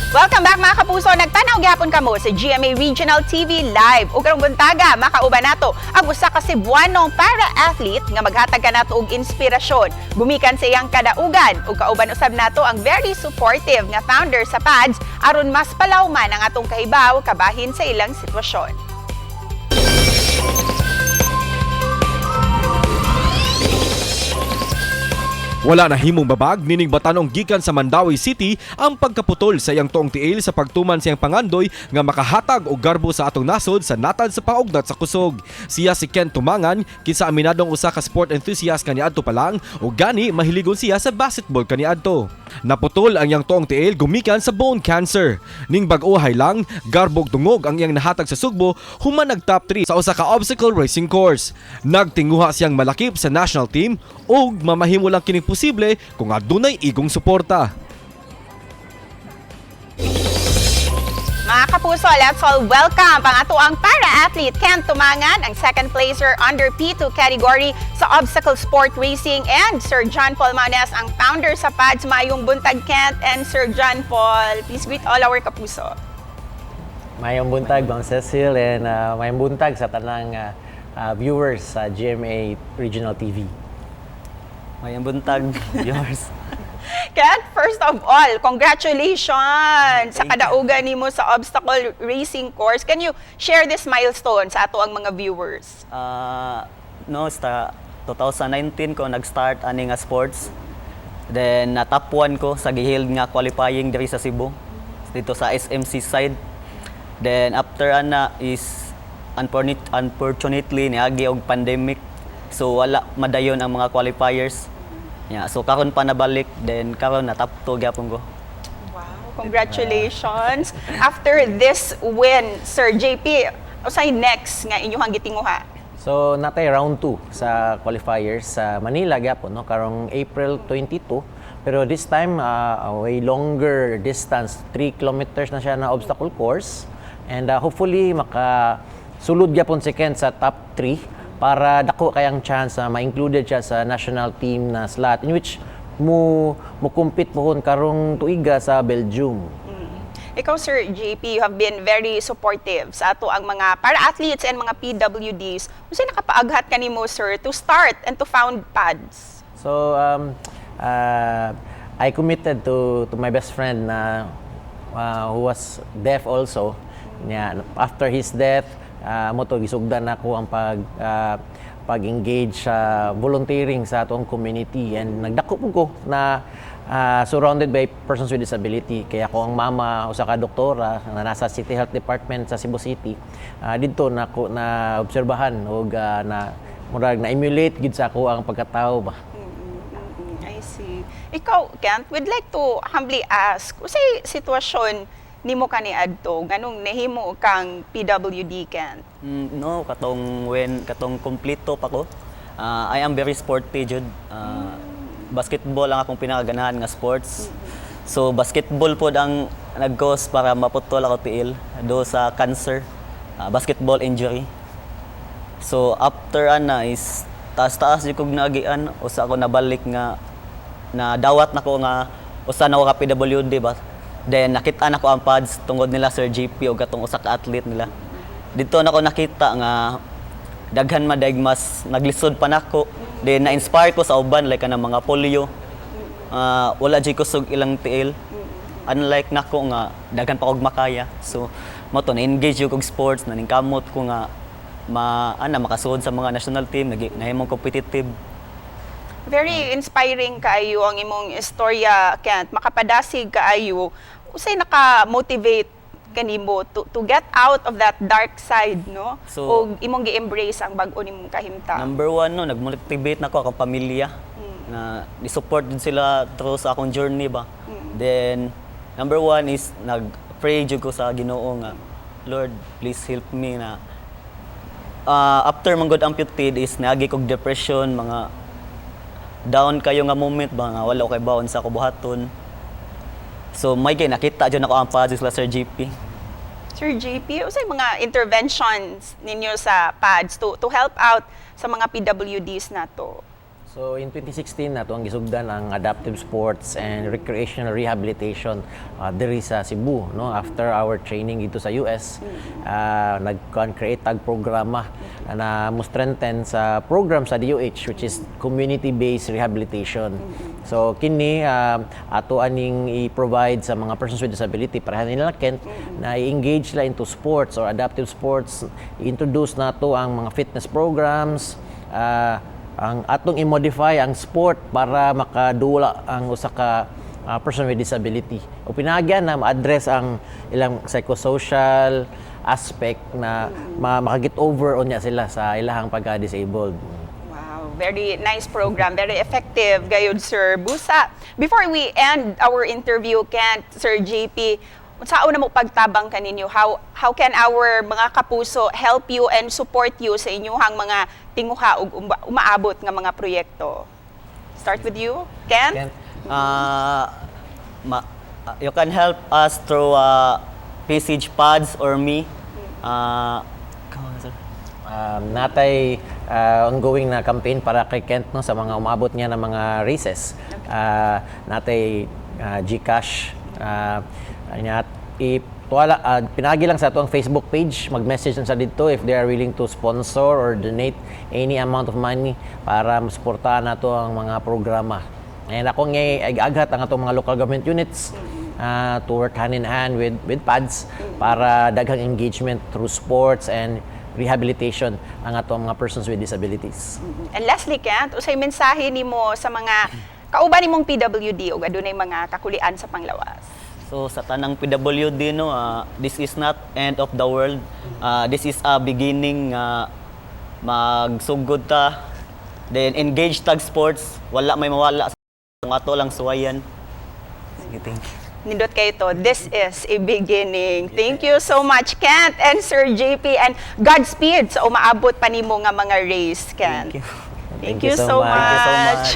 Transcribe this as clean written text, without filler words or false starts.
Welcome back, mga kapuso. Nagtanaw gyapon kamo sa GMA Regional TV Live. Ug karong buntaga, makauban nato ang usa ka Cebuanong para-athlete nga maghatag kanato og inspirasyon gumikan sa iyang kadaugan, ug kauban usab nato ang very supportive nga founder sa PADS aron mas palawman ang atong kahibaw kabahin sa ilang sitwasyon. Wala na himong babag nining batanong gikan sa Mandaue City ang pagkaputol sa iyang tuong tiil sa pagtuman sa iyang pangandoy nga makahatag og garbo sa atong nasod sa natad sa paugnat sa kusog. Siya si Ken Tumangan, kinsa aminadong usa ka sport enthusiast kaniadto pa lang ug gani mahiligon siya sa basketball kaniadto. Naputol ang iyang tuong tiil gumikan sa bone cancer. Ning bag-ohay lang, garbog tungog ang iyang nahatag sa Sugbo human nag top 3 sa usa ka obstacle racing course. Nagtinguha siyang malakip sa national team ug mamahimo lang kining posible kung adunay igong suporta. Mga kapuso, let's all welcome ang atoang para-athlete Ken Tumangan, ang second placer under P2 category sa obstacle sport racing, and Sir John Paul Manes, ang founder sa PADS. Maayong buntag, Kent and Sir John Paul. Please greet all our kapuso. Mayong buntag, Ma'am Cecil, and mayong buntag sa tanang viewers sa GMA Regional TV. Mayong buntag, viewers. Kent, first of all, congratulations sa kadaugan nimo sa obstacle racing course. Can you share this milestone sa atoang mga viewers? No, sa 2019 ko nag-start ani nga sports. Then na top 1 ko sa giheld nga qualifying diri sa Cebu, dito sa SMC side. Then after ana is unfortunately niagi og pandemic. So wala madayon ang mga qualifiers. Yeah, so karon pa nabalik, then karon na top 2 gyapon ko. Wow, congratulations. After this win, Sir JP, usay next nga inyong gitinguha? So natay round 2 sa qualifiers sa Manila gyapon, no, karong April 22, pero this time a way longer distance, 3 kilometers na siya na obstacle course, and hopefully maka sulod gyapon si Ken sa top 3 para dako kayang chance na ma-included siya sa national team na slot in which mo compete pohon karong tuiga sa Belgium. Ikaw, Sir JP, you have been very supportive sa atoang mga para-athletes and mga PWDs. Unsay nakapaaghat kanimo, sir, to start and to found PADS? So I committed to my best friend na who was deaf also. Nya, after his death, mao to gisugdan nako ang pag-engage sa volunteering sa atong community and nagdako pud ko na surrounded by persons with disability. Kaya ako ang mama usa ka doktora na nasa City Health Department sa Cebu City. Didto nako na obserbahan og na murag na emulate gid sa ako ang pagkatao ba. I see. Ikaw, Kent, we'd like to humbly ask, usay sitwasyon nimo kaniadto nganong nahimo kang PWD, Kent? No, katong when katong kompleto pa ko. I am very sporty jud. Basketball ang akong pinakaganahan nga sports. So basketball pod ang nag-cause para maputol ako tiil do sa cancer, basketball injury. So after ana is taas-taas jud kog naagian, usa ako nabalik nga na dawat nako nga usa na ko ka PWD ba. Then nakita nako ang PADS tungod nila Sir JP og katong usa ka athlete nila. Dito nako nakita nga daghan madaig mas naglisod pa nako. Then na-inspire ko sa uban, like kanang mga polio. Wala jud kusog ilang tiil. Unlike nako nga daghan pa kog makaya. So mao to na-engage jud kog sports, naningkamot ko nga ma ana makasuod sa mga national team, nahimong competitive. Very inspiring kaayo ang imong istorya, Kent. Makapadasig kaayo. Usay naka-motivate kanimo to get out of that dark side, no? So- Og imong gi-embrace ang bag-o nimong kahimtang. Number one, no, nag-motivate nako akong pamilya na ni-support din sila through sa akong journey ba. Then number one is nag-pray jud ko sa Ginoo nga, "Lord, please help me," na after man gud amputate is naagi kog depression, mga down kayo nga moment ba nga wala ko kay baon sa ako buhaton. So may kay nakita jud nako ang PADS sila Sir JP. Sir JP, usay mga interventions ninyo sa PADS to help out sa mga PWDs nato? So in 2016 nato ang gisugdan ang adaptive sports and recreational rehabilitation diri sa Cebu, no? After our training dito sa US, nag-create tag programa na mo strengthen sa program sa DOH, which is community-based rehabilitation. So kini ato aning i-provide sa mga persons with disability para nila Kent na i-engage sila into sports or adaptive sports. I-introduce nato ang mga fitness programs, ang atong i-modify ang sport para makadula ang usa ka person with disability. O pinaagyan na ma-address ang ilang psychosocial aspect na maka-get over unya sila sa ilahang pagka-disabled. Wow, very nice program, very effective gayud, Sir Busa. Before we end our interview, Kent, Sir JP, unsaon na mo pagtabang kaninyo? How can our mga kapuso help you and support you sa inyong mga tinguha ug umaabot nga mga proyekto? Start with you, Kent? Kent? You can help us through PCH Pads or me. Come on, sir. Natay ongoing na campaign para kay Kent, no, sa mga umabot niya ng mga races. Natay GCash nya tuwala pinagi lang sa ato ang Facebook page, mag-message lang sa dito if they are willing to sponsor or donate any amount of money para masuportahan nato ang mga programa. And ako nga aghat ang atong mga local government units to work hand in hand with PADS para daghang engagement through sports and rehabilitation ang atong mga persons with disabilities. And lastly, Kent, unsay mensahe nimo sa mga kauban nimong PWD ug adunay mga kakulian sa panglawas? So sa tanang PWD, no, this is not end of the world. This is a beginning nga magsugod ta. Then engage tag sports, wala may mawala kung ato lang suwayan. Sige, thank you. Nindot kayo to. This is a beginning. Thank you so much, Kent and Sir JP. And Godspeed sa umaabot pa nimo nga mga race, Kent. Thank you. Thank you so much. much. Thank you so much.